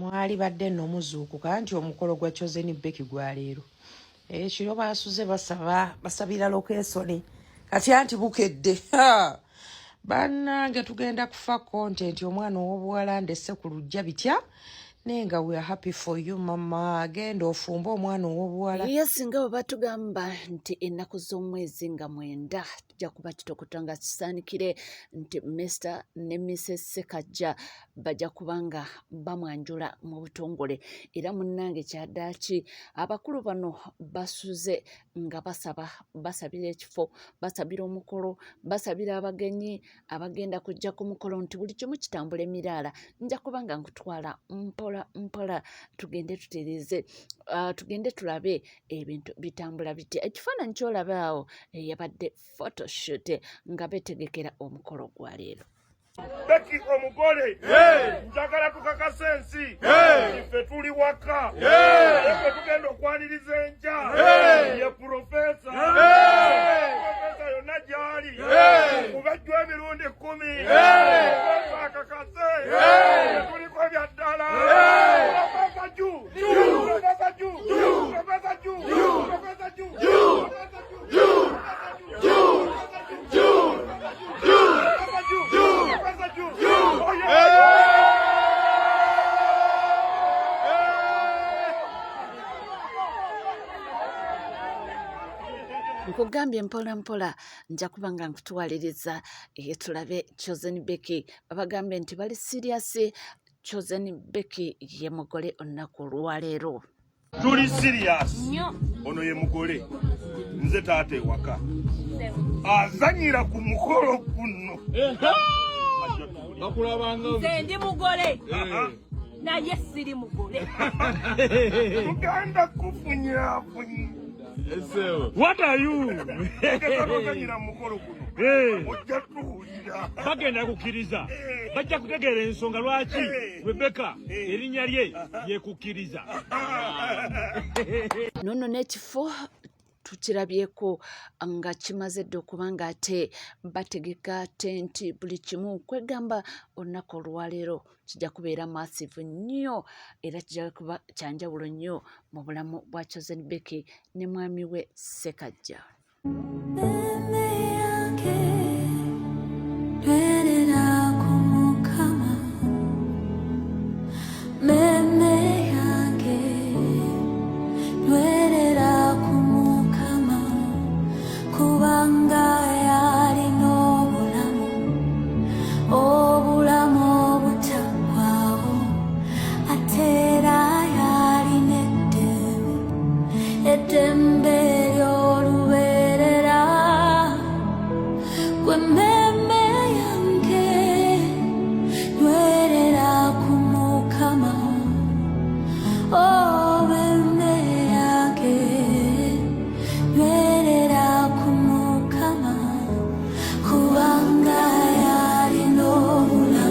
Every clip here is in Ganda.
Mwali badde nno muzuukuka nti omukolo gwa Chosen Becky gwa leero. Ekiro baasuze basaba, basabira lokeesoni. Kati anti bukedde. Bannange tugenda kufa content omwana ow'obuwala ndese ku lujja bitya naye nga we are happy for you mama genda ofumbe omwana ow'obuwala. Ye singa bwe batugamba nti ennaku z'omwezi nga 9 kijja kuba kitokota nga kisaanikire nti Mr ne Mrs Ssekajja bajja kuba nga bamwanjula mu butongole. Era munnange kyaddaaki abakulu bano basuze nga basaba, basabira ekifo, basabira omukolo, basabira abagenyi abagenda kujja ku mukolo nti buli kimu kitambula emiraala. Nja kuba nga nkutwala mpola mpola tugende tutereeze, tugende tulabe ebintu bitambula bitya. Ekifaananyi ky'olaba awo yabadde photoshoot nga betegekera omukolo gwa leero. Becky omugole, njagala tukakase ensi ife tuli waka, naye tugenda okwaniriza enkya ye profesa. Profesa yonna gy'ali kubajjwa emirundi 10, profesa akakase tuliko bya ddala. Profesa ju, profesa ju, profesa ju, profesa ju, profesa ju, profesa ju, oh yeah. Nkugambye mpola mpola nja kuba nga nkutwaliriza tulabe Chosen Becky. Babagambye nti bali serious. Chosen Becky ye mugole olunaku olwaleero. Tuli serious. Ono ye mugole, nze taata ewaka azanyira ku mukolo guno. Nze ndi mugole naye siri mugole. Tugenda kufunyafunya. What are you? Ozanyira mu mukolo guno ojja tuwulira. Bagenda kukkiriza, bajja kutegeera ensonga lwaki Rebecca erinnya lye yekukkiriza. Nono n'ekifo tukirabyeko nga kimaze dda okuba nga ate bategeka tenti buli kimu, kwegamba olunaku olwaleero kijja kubeera massive nnyo era kijja kuba kyanjawulo nnyo mu bulamu bwa Chosen Becky ne mwami we Ssekajja.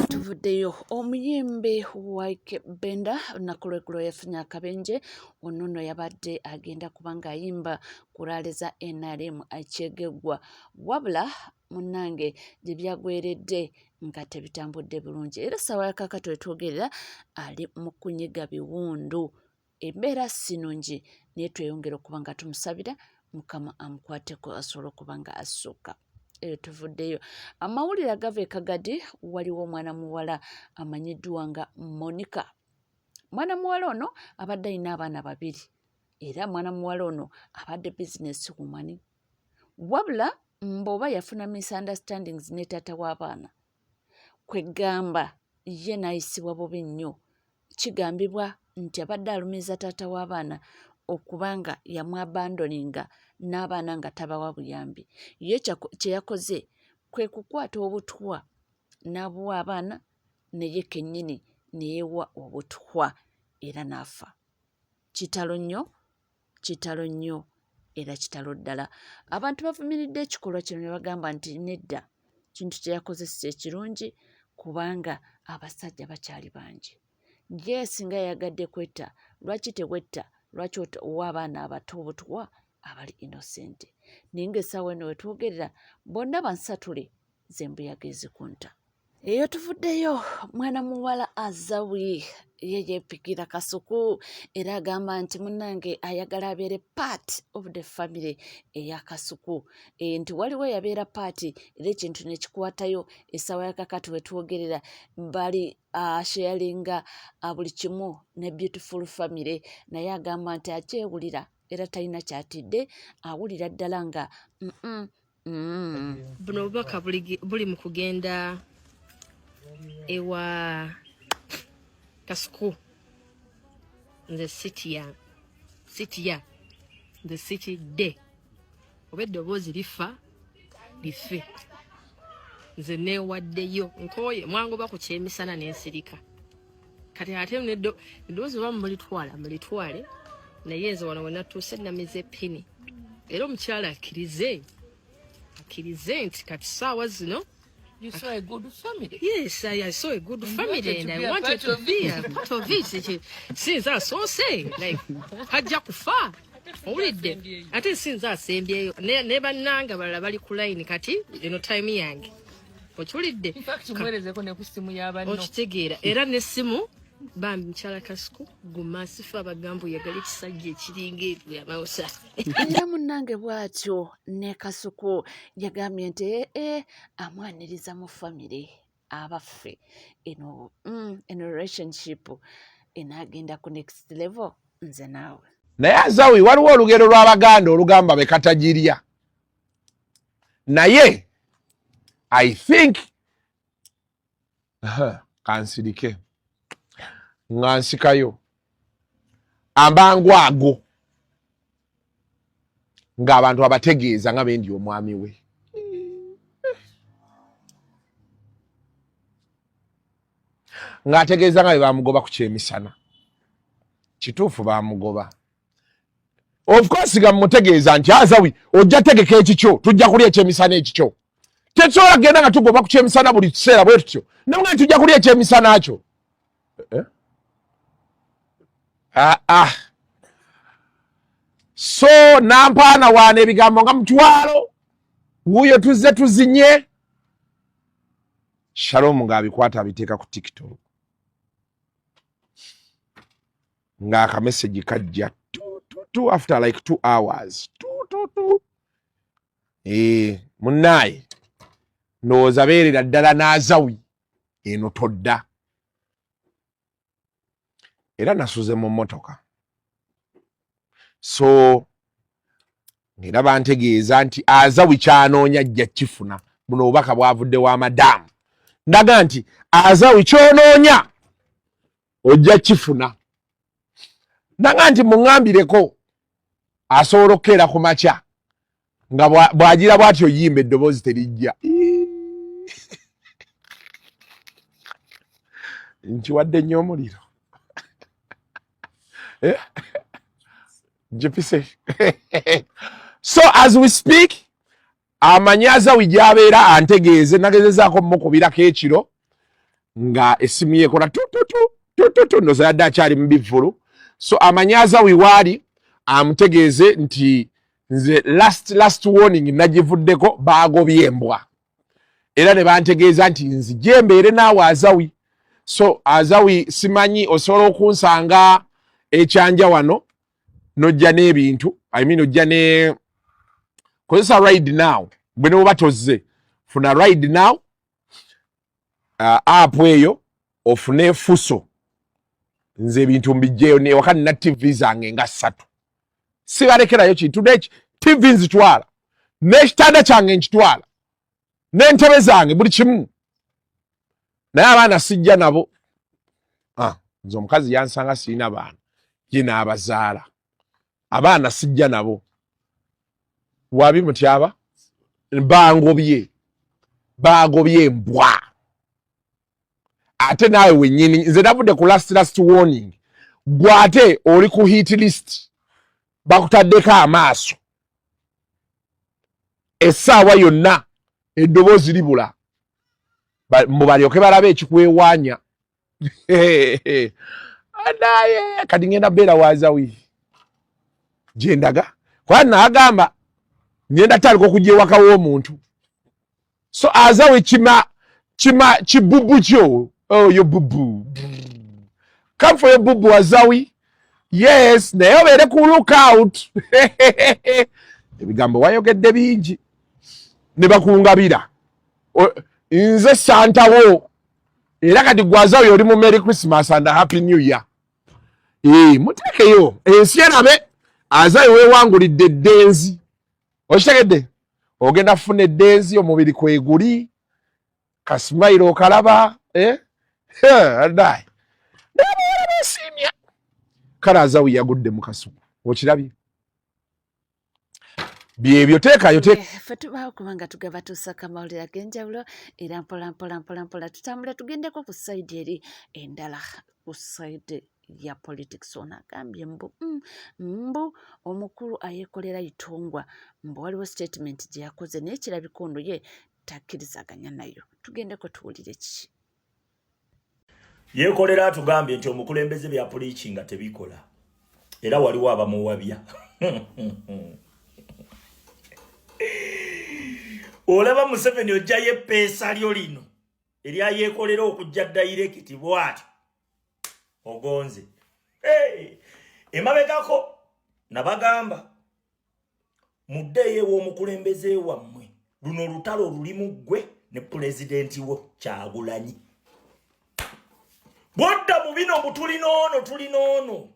Tuvuddeyo omuyimbi Ykee Benda olunaku lw'eggulo yafunye akabenje. Ono nno yabadde agenda kuba ng'ayimba ku rally za NRM Kyegeggwa, wabula munnange gye byagweredde nga tebitambudde bulungi, era essaawa ya kaakati wetwogerera ali mu kunyiga biwundu. Embeera si nnungi, naye tweyongera okuba nga tumusabira Mukama amukwateko asobole okuba nga assuuka. Eyo tuvuddeyo. Amawulire agava e Kagadi, waliwo omwana muwala amanyiddwa nga Monica. Mwana muwala ono abadde alina abaana 2, era mwana muwala ono abadde business woman, wabula mboba yafuna misunderstandings ne taata w'abaana, kwegamba ye n'ayisibwa bubi nnyo. Kigambibwa nti abadde alumiza taata w'abaana okuba nga yamwabandoninga n'abaana nga tabawa buyambi. Ye kye yakoze kwe kukwata obutwa n'abuwa abaana, naye kennyini ne yeewa obutwa era n'afa. Kitalo nnyo, kitalo nnyo era kitalo ddala. Abantu bavumiridde ekikolwa kino ne bagamba nti nedda, kintu kye yakoze si ekirungi kubanga abasajja bakyali bangi. Ye singa yayagadde kwetta, lwaki tewetta? Lwaki owa abaana abato obutwa abali innocent? Naye ng'essaawa eno wetwogerera bonna bansatule z'embuyaga ezikunta. Eyo tuvuddeyo, mwana muwala Azawi ye yeepikira Kasuku era agamba nti munnange ayagala abeere part of the family eya Kasuku, nti waliwo eyabeera part era ekintu ne kikwatayo. Essaawa ya kakati we twogerera bali sharinga buli kimu ne beautiful family, naye agamba nti akyewulira era talina kyatidde, awulira ddala nga Buno obubaka buli mu kugenda ewa Kasuku. Nze sitya, sitya, nze sitidde. Oba eddoboozi lifa life, nze neewaddeyo. Nkooye, mwangoba ku kyemisana n'ensirika. Kati ate eddoboozi oba mulitwala mulitwale, naye nze wano wenatuuse namize epini. Era omukyala akkirize, akkirize nti kati saawa zino. You saw a good family. Yes, I saw a good And you family wanted and to I be a wanted part to of be it. a part of it. Since asoose, like, hajja kufa. Owulidde? Ate sinze asembyeyo. Ne bannange abalala bali ku line, kati eno time yange. Okiwulidde? In fact, muweerezeko ne ku ssimu ya banno. Okitegeera? Era n'essimu, bambi mukyala Kasuku, guma, sifa abagamba oyagala ekisajja ekiringa ebyo amawusa. Era munnange bw'atyo ne Kasuku yagambye nti ee amwaniriza mu famire abaffe. Eno eno relationship enaagenda ku next level, nze naawe. Naye Azawi, waliwo olugero lw'Abaganda olugamba bekatagirya, naye I think kansirike nga nsikayo ambangu ago ng'abantu abategeeza nga bendi omwami we. Ng'ategeeza nga bwe bamugoba ku kyemisana. Kituufu, bamugoba, of course, nga mutegeeza nti Azawi, ojja tegeka ekikyo, tujja kulya ekyemisana ekikyo. Tetusobola kugenda nga tugoba ku kyemisana buli kiseera bwe tutyo, naye tujja kulya ekyemisana kyo. Eh? Ah, ah. So nampaana waana ebigambo nga mutwalo wuuyo tuzze tuzinye. Shalom ng'abikwata abiteeka ku TikTok, ng'akamesegi kajja tu, tu, tu, after like 2 hours, tu, tu, tu. Munnaaye ndowooza beerera ddala n'Azawi eno todda. Era nasuze mu mmotoka, so era bantegeeza nti Azawi kyanoonya ajja kifuna. Buno obubaka bwavudde wa madaamu, ndaga nti Azawi kyonoonya ojja kifuna. Naga nti muŋŋambireko asobola okukeera ku makya nga bw'agira bw'atyo yimba eddoboozi terijja. Nkiwadde nnyo omuliro. Eh? Gipise. So as we speak, amanyi Azawi gy'abeera antegeeze. Nagezezaako mukubirako ekiro nga essimu yekola tututu tututu, ndoza yadde akyali mu bivvulu. So amanyi Azawi waali, amutegeeze nti nze last last warning nagivuddeko, baagobye embwa. Era ne bantegeeza nti nzije mbeere naawe Azawi. So Azawi, simanyi osobola okunsanga ekyanja wano nojja n'ebintu, I mean, ojja ne kozesa Ride Now. Bwe ne bwoba tozze, funa Ride Now app eyo, ofune Fuso. Nze ebintu mbijjeyo newaka, nina TV zange nga ssatu, sibalekerayo kintu neki. TV nzitwala, n'ekitanda kyange nkitwala, n'entebe zange, buli kimu, naye abaana sijja nabo. Nze omukazi yansanga sirina baana, ye n'abazaala. Abaana sijja nabo. Wabi mutyaba bangobye, bagobye embwa. Ate naawe wennyini, nze navudde ku last last warning, gwe ate oli ku hit list, bakutaddeko amaaso essaawa yonna eddoboozi libula mbu balyoke balabe ekikwewaanya. Naye kati ngenda beera wazawi gyendaga, kuba naagamba ngenda tandika okujja ewaka w'omuntu. So Azawi kima. Kima kibubu kyo. Oh, yo bubu. Come for your bubu Azawi. Yes, naye obeere ku lookout. Ebigambo wayogedde bingi. Ne bakungabira. Nze Santa wo. Era kati gwe Azawi oli mu Merry Christmas and a Happy New Year. Eh, muteekeyo. Ensi erabe Azawi weewangulidde eddenzi. Okitegedde? Ogenda kufuna eddenzi omubiri kweguli. Kasimayiro okalaba, eh? Adai. N'abawala beesiimya. Kale Azawi yagudde mu kasuku. Okirabye? Byebyo teekayo teeka. Ffe tubaawo kubanga tugabatuusako amawulire ag'enjawulo era mpola mpola mpola mpola tutambule tugendeko ku sayidi eri endala, ku sayidi ya politics. Ono agambye mbu mbu omukulu ayeekolera Itongwa mbu waliwo statement gye yakoze naye kirabika ono ye takkirizaganya nayo. Tugendeko tuwulire kiki. Yeekolera atugambye nti omukulembeze bya puliikinga tebikola era waliwo abamuwabya. Olaba Museveni ojjayo eppeesa lyo lino erya yeekolera okujja dayirekiti bw'atyo ogonze. Hey! Emabegako nabagamba muddeeyo ew'omukulembeze wammwe, luno olutalo olulimu ggwe ne pulezidenti wo Kyagulanyi. Bw'odda mu bino mbu tulina ono tulina ono,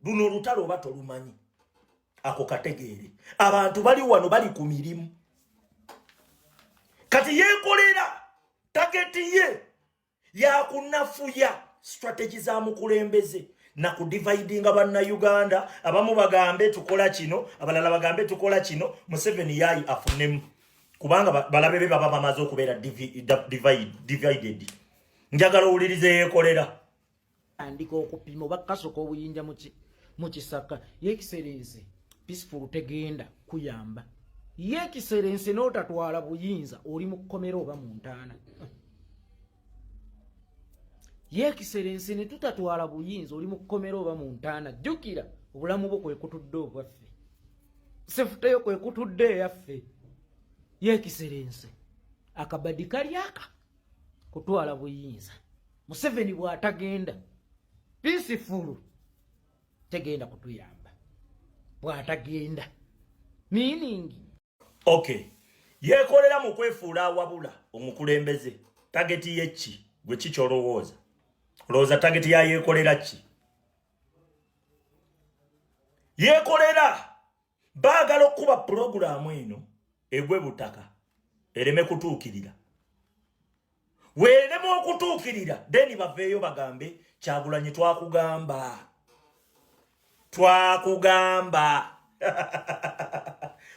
luno olutalo oba tolumanyi, ako kategeere. Abantu bali wano bali ku mirimu. Kati yeekolera tageti ye yakunafuya strategy za mukulembeze na kudividinga bannayuganda. Abamu bagambe tukola kino, abalala bagambe tukola kino, Museveni yayi afunemu kubanga balabe be baba bamaze okubeera divided. Njagala owulirize yeekolera. Andika okupima oba kasoka obuyinja mu kisaka. Yekiserense peaceful tegenda kuyamba. Yekiserense n'otatwala buyinza oli mu kkomera oba mu ntaana. Yekiserense ne tutatwala buyinza oli mu kkomera oba mu ntaana. Jjukira obulamu bwo kwe kutudde obwaffe, sefuteyo kwe kutudde eyaffe. Yekiserense akabadi kali aka kutwala buyinza. Museveni bw'atagenda peaceful tegenda kutuyamba, bw'atagenda meaning Okay, yeekolera mu kwefuula awabula omukulembeze. Tageti ye ki? Gwe ki ky'olowooza? Olowooza tageti ya yeekolera ki? Yeekolera baagala okukuba pulogulaamu eno egwe butaka ereme kutuukirira. Weerema okutuukirira then baveeyo bagambe Kyagulanyi twakugamba, twakugamba.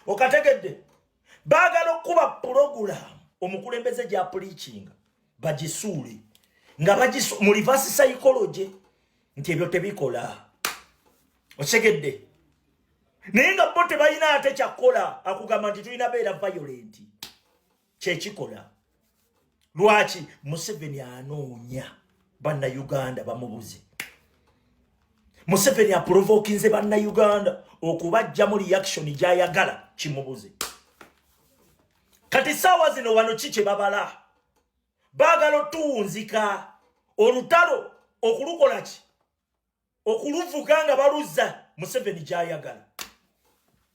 Okategedde? Baagala okukuba pulogulaamu omukulembeze gy'apuliikinga bagisuule nga mu reverse psychology nti ebyo tebikola. Okitegedde? Naye nga bo tebalina ate kyakkola, akugamba nti tulina beera violent kyekikola. Lwaki Museveni anoonya bannayuganda bamubuze? Museveni aprovokinze bannayuganda okubajjamu reaction gy'ayagala kimubuze. Kati saawa zino wano ki kye babala? Baagala otuwunzika olutalo okulukola ki? Okuluvuga nga baluzza Museveni gy'ayagala.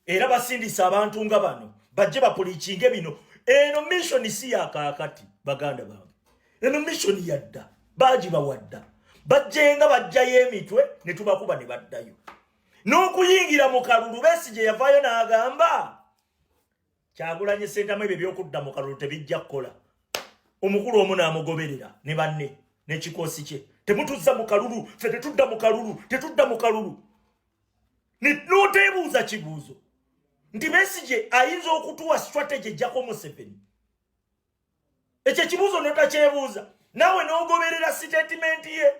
Era basindise abantu nga bano bajje bapulikinge bino. Eno mission si ya kaakati baganda bange, eno mission yadda, baagibawadda, bajjenga bajjayo emitwe ne tubakuba ne baddayo n'okuyingira mu kalulu. Besigye yavaayo n'agamba Kyagulanyi Ssentamu ebyo eby'okudda mu kalulu tebijja kukola. Omukulu omu n'amugoberera ne banne n'ekikoosi kye, temutuzza mu kalulu, ffe tetudda mu kalulu, tetudda mu kalulu. N'oteebuuza kibuuzo nti Besigye ayinza okutuwa strategy ejjako Museveni? Ekyo ekibuuzo n'otakyebuuza, naawe n'ogoberera sitatimenti ye,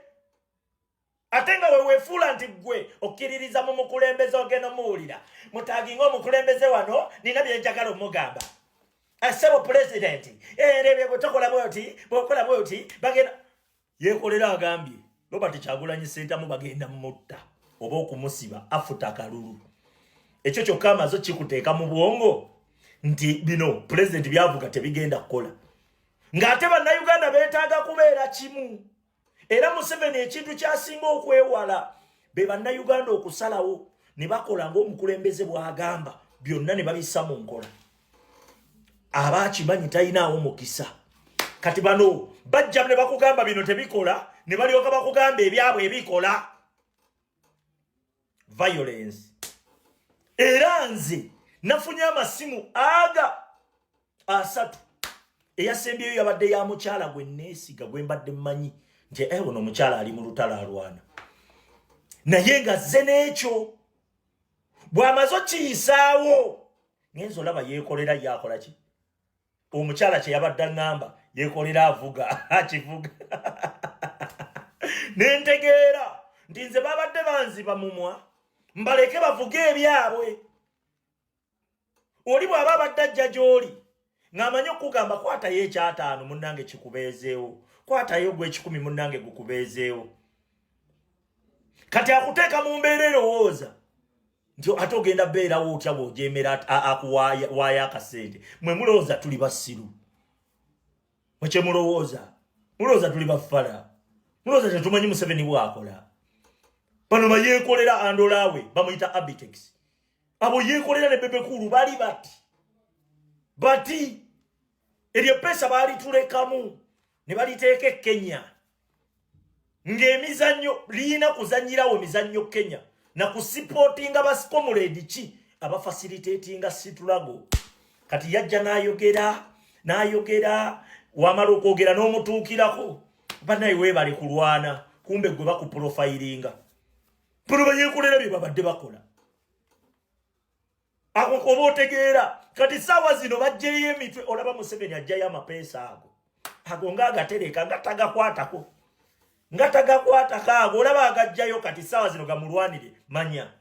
ate nga weweefuula nti ggwe okkiririza mu mukulembeze. Ogenda omuwulira mutaginga omukulembeze wano, nina bye njagala omugamba, ssebo pulezidenti, era bwe tokola bwoti, bw'okola bwoti bagenda. Yeekolera agambye Robert Kyagulanyi Ssentamu bagenda mutta oba okumusiba afuta kalulu. Ekyo kyokka amaze kikuteeka mu bwongo nti bino pulezidenti byavuga tebigenda kukola. Ng'ate Bannayuganda beetaaga kubeera kimu. Era Museveni ekintu ky'asinga okwewala be Bannayuganda okusalawo ne bakola ng'omukulembeze bw'agamba, byonna ne babissa mu nkola. Aba akimanyi talinaawo mukisa. Kati bano bajja ne bakugamba bino tebikola, ne balyoka bakugamba ebyabwe ebikola. Violence. Era nze nafunye amasimu aga 3. Eyasembyeyo yabadde ya mukyala gwe neesiga, gwe mbadde mmanyi nti ono omukyala ali mu lutalo alwana, naye nga zze n'ekyo bw'amaze okiyisaawo ngenza olaba yeekolera. Yakola ki? Omukyala kye yabadde aŋŋamba, yeekolera avuga akivuga, nentegeera nti nze babadde banziba mumwa, mbaleke bavuge ebyabwe. Oli bw'aba abadde ajja gy'oli ng'amanyi okugamba, kwatayo ekyataano munnange kikubeezeewo, kwatayo ogw'ekikumi munnange gukubeezeewo. Kati akuteeka mu mbeera erowooza nti ate ogenda beerawo otya bw'ojeemera akuwaayo akasente. Mwe mulowooza tuli basiru? Mwe kye mulowooza, mulowooza tuli bafala? Mulowooza tetumanyi Museveni bw'akola? Bano bayeekolera andolaawe bamuyita Abitex, abo yeekolera ne Bebe Cool bali bati bati. Eryo peesa baalitulekamu ne baliteeka e Kenya ng'emizannyo liyina kuzannyirawo mizannyo Kenya na kusupportinga basicomrade ki abafacilitatinga struggle. Kati yajja n'ayogera n'ayogera, wamala okwogera n'omutuukirako, bannaye weebale kulwana, kumbe gwe bakuprofilinga. Bano bayeekolera bye babadde bakola ako oba otegeera. Kati saawa zino bajjeyo emitwe, olaba Museveni ajjayo amapeesa ago ago ngaagatereka nga tagakwatako, nga tagakwatako ago, olaba agajjayo. Kati saawa zino gamulwanire. Manya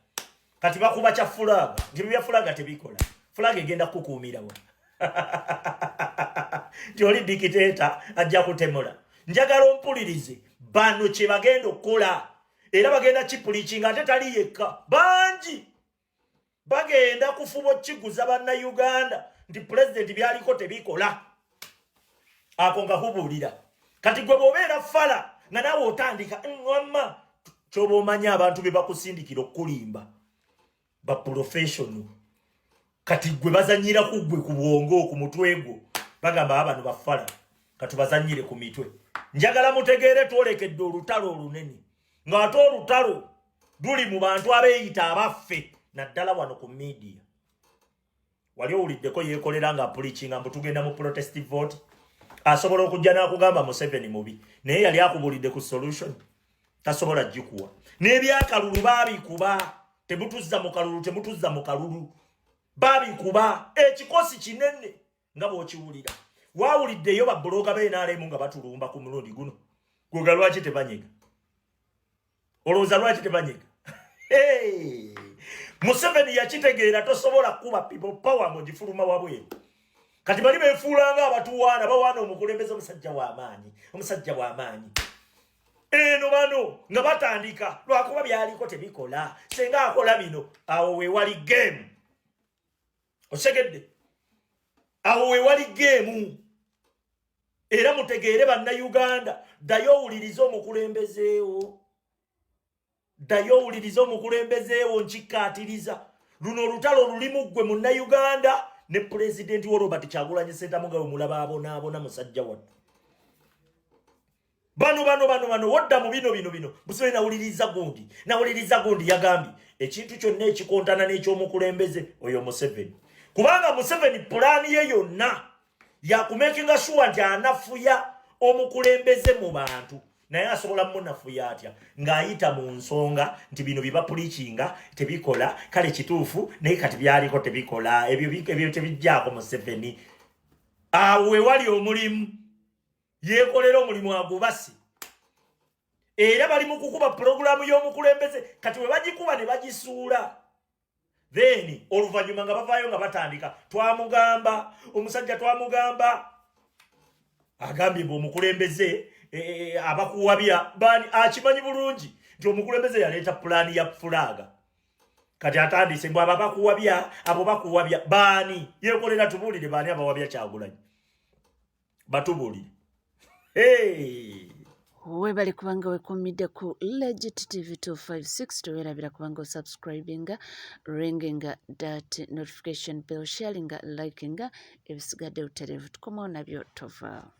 kati bakuba kya flag nti bya flag tebikola. Flag egenda kukuumirawa nti oli dictator ajja kutemula? Njagala ompulirize, bano kye bagenda okukola era bagenda kipreachinga, ate tali yekka, bangi bagenda kufuba okukiguza Bannayuganda nti pulezidenti byaliko tebikola. Ako nga kubuulira. Kati gwe bw'obeera fala nga naawe otandika wamma kyoba omanya abantu be bakusindikira okukulimba ba professional. Kati gwe bazanyira ku gwe ku bwongo, ku mutwe gwo, bagamba bano bafala, katubazanyire ku mitwe. Njagala mutegeere, twolekedde olutalo olunene, ng'ate olutalo luli mu bantu abeeyita abaffe, naddala wano ku media. Wali owuliddeko yeekolera nga preachinga mbu tugenda mu protest vote? Asobola okujja n'akugamba Museveni mubi, naye yali akubuulidde ku solution? Tasobola gikuwa. N'ebyakalulu baabikuba, temutuzza mu kalulu, temutuzza mu kalulu, baabikuba ekikosi kinene nga bw'okiwulira. Waawuliddeyo bablogger b'NRM nga batulumba ku mulundi guno? Gwega lwaki tebanyega? Olowooza lwaki tebanyega? Hey! Museveni yakitegeera, tosobola kuba people power ng'ogifuluma wabweru. Kati bali beefuulanga abatuwaana, bawaana omukulembeze, omusajja w'amaanyi, omusajja w'amaanyi. Eno bano nga batandika lwakuba byaliko tebikola, senga akola bino. Awo wewali game, osegedde? Awo wewali game. Era mutegeere Bannayuganda, ddayo owulirize omukulembezeewo, ddayo owulirize omukulembezeewo. Nkikkaatiriza, luno olutalo lulimu ggwe Munnayuganda ne pulezidenti wo Robert Kyagulanyi Ssentamu, nga we mulaba abonaabona musajja wattu. Bano bano bano bano wodda mu bino bino bino busibe. Nawuliriza gundi, nawuliriza gundi, yagambye ekintu kyonna ekikontana n'ekyomukulembeze oyo Museveni, kubanga Museveni pulaani ye yonna yakumakinga sure nti anafuya omukulembeze mu bantu. Naye asobola munafuya atya? Ng'ayita mu nsonga nti bino bye bapreachinga tebikola. Kale kituufu, naye kati byaliko tebikola, ebyo tebijjaako Museveni. Awo wewali omulimu, yeekolera omulimu agubasi, era bali mu kukuba pulogulaamu y'omukulembeze. Kati we bagikuba ne bagisuula, then oluvannyuma nga bavaayo nga batandika, twamugamba omusajja, twamugamba, agambye mbu omukulembeze abakuwabya bani. Akimanyi bulungi nti omukulembeze yaleeta pulaani ya flag. Kati atandise mbu abo abakuwabya, abo bakuwabya baani? Yekolera, tubuulire, baani abawabya Kyagulanyi? Batubuulire. Hey! Webale kubanga wekumidde ku Legit TV 256. Tewerabira kubanga osubscribinga, ringinga that notification bell, sharinga, likinga. Ebisigadde butereevu tukomawo nabyo, tovaawo.